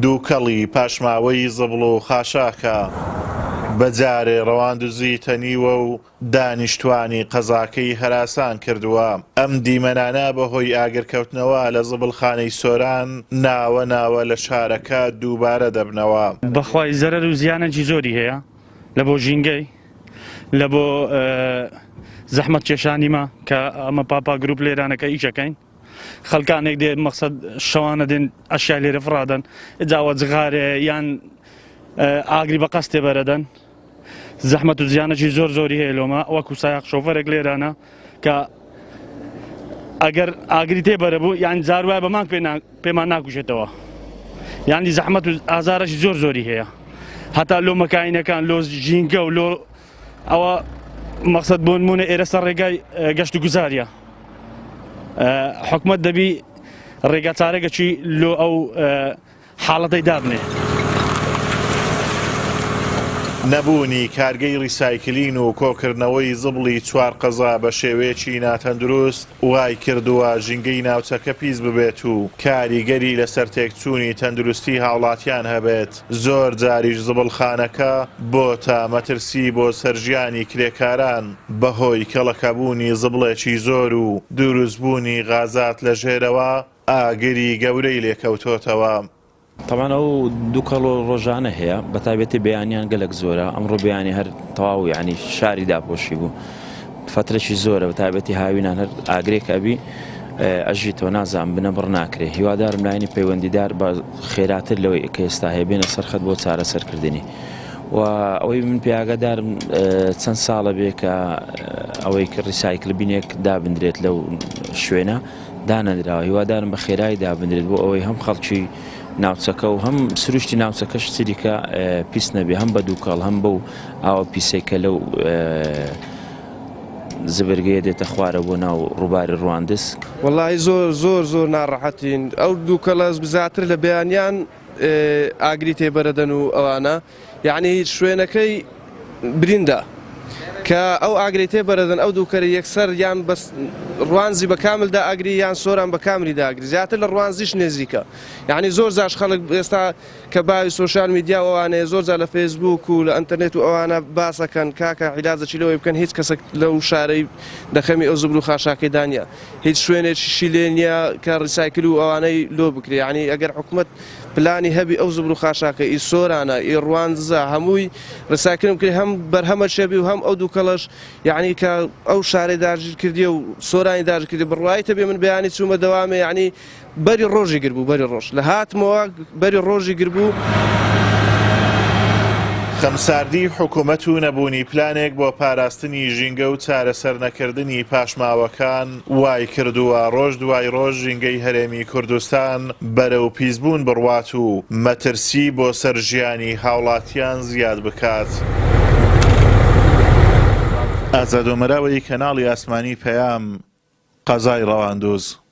دووکەڵی پاشماوەی زبڵ و خاشاکە بە جارێ ڕەواندوزی تەنیوە و دانیشتوانی قەزاکەی هەراسان کردووە. ئەم دیمەنانە بەهۆی ئاگرکەوتنەوە لە زبڵخانەی سۆران ناوە ناوە لە شارەکە دووبارە دەبنەوە. بەخوای زەرەر و زیانێکی زۆری هەیە لە بۆ ژینگەی لە بۆ زەحمەت کێشانی مە کە ئەمە پاپا گروپ لێرانەکە ئیشەکەین خەلکانێک دێ مەقسەد شەوانە دێن ئەشیا لێرە فڕادەن جاوە جغارێ یان ئاگری بە قەستێ بەرەدەن زەحمەت و زیانێکی زۆر زۆری هەیە لۆمە وەکو سایەق شۆفەرێک لێرانە کە ئەگەر ئاگری تێ بەرە بوو یان جار وایە بە مانگ پێ پێمان ناکوژێتەوە یانی زەحمەت و ئازارەشی زۆر زۆری هەیە هەتا لۆ مەکاینەکان لۆ ژینگە و لۆ ئەوە مەقسەد بۆ نمونە ئێرە سەر ڕێگای گەشت و گوزاریە حکومت دەبی ڕێگا چارەگەکی لۆ ئەو حاڵەتەی دابنێ. نەبوونی کارگەی ڕیسایکلین و کۆکردنەوەی زبڵی چوارقەزا بە شێوەیەکی ناتەندروست وایکردووە ژینگەی ناوچەکە پیس ببێت و کاریگەری لەسەر تێکچوونی تەندروستی هاوڵاتیان هەبێت، زۆر جاریش زبڵخانەکە بۆتە مەترسی بۆ سەر ژیانی کرێکاران بەهۆی کەڵەکەبوونی زبڵێکی زۆر و دروستبوونی غازات لە ژێرەوە ئاگری گەورەی لێکەوتۆتەوە. تەبعەن ئەو دوکەڵ و ڕۆژانە هەیە بە تایبەتی بەیانیان گەلەک زۆرە ئەمڕۆ بەیانی هەر تەواو یعنی شاری داپۆشی بوو فترەی زۆرە بە تایبەتی هاوینان هەر ئاگرێک ئەبی ئەژیتەوە نازانم بنەبڕ ناکرێ هیوادارم لایەنی پەیوەندیدار بە خێراتر لەوەی کە ئێستا هەیە بێنە سەرخەت بۆ چارەسەرکردنی و ئەوەی من پیاگەدارم چەند ساڵە بێ کە ئەوەی کە ڕیسایکل بینێک دابندرێت لەو شوێنە دانەنراوە، هیوادارم بە خێرایی دابنرێت بۆ ئەوەی هەم خەڵکی ناوچەکە و هەم سروشتی ناوچەکەش چیدیکە پیس نەبێ هەم بە دووکەڵ هەم بەو ئاوە پیسەی کە لەو زبرگەیە دێتە خوارە بۆ ناو ڕووباری ڕواندز. وەڵاهی زۆر زۆر زۆر ناڕەحەتین ئەو دووکەڵە زیاتر لە بەیانیان ئاگری تێبەرەدەن و ئەوانە یەعنی شوێنەکەی بریندا کە ئەو ئاگرەی تێ بەرەدەن ئەو دووکەرە یەکسەر یان بەس ڕوانزی بە کامل دائەگری یان سۆران بە کاملی داگری زیاتر لە ڕوانزیش نێزیکە یعنی زۆر جاش خەڵک ئێستا کە باوی سۆشیال میدیا و ئەوانەیە زۆر جار لە فەیسبوک و لە ئەنتەرنێت و ئەوانە باسەکەن کاکە عیلاجەکی لەوەی بکەن هیچ کەسێک لەو شارەی دەخەمی ئەو زبر و خاشاکەی دانیە هیچ شوێنێکیشی لێ نییە کە ڕیسایکل و ئەوانەی لۆ بکرێ یعنی ئەگەر حکومەت پلانی هەبی ئەو زبر و خاشاکە ئی سۆرانە ئی ڕواندزە هەمووی ڕیسایکلم کرێ هەم بەرهەمە شەبی و هەم ئەو دووکەڵەش یعنی کە ئەو شارەی داگیر کردیە و سۆرانی داگیر کردی بڕوایتە بێ من بەیانی چوومە دەوامێ یعنی بەری ڕۆژی گر بوو بەری ڕۆژ لە هاتمەوە بەری ڕۆژی گر بوو. خەمساردی حکومەت و نەبوونی پلانێک بۆ پاراستنی ژینگە و چارەسەرنەکردنی پاشماوەکان وایکردووە ڕۆژ دوای ڕۆژ ژینگەی هەرێمی کوردستان بەرەو پیسبوون بڕوات و مەترسی بۆ سەر ژیانی هاوڵاتیان زیاد بکات. ئازاد ئۆمەراوەیی کەناڵی ئاسمانی پەیام، قەزای ڕەواندوز.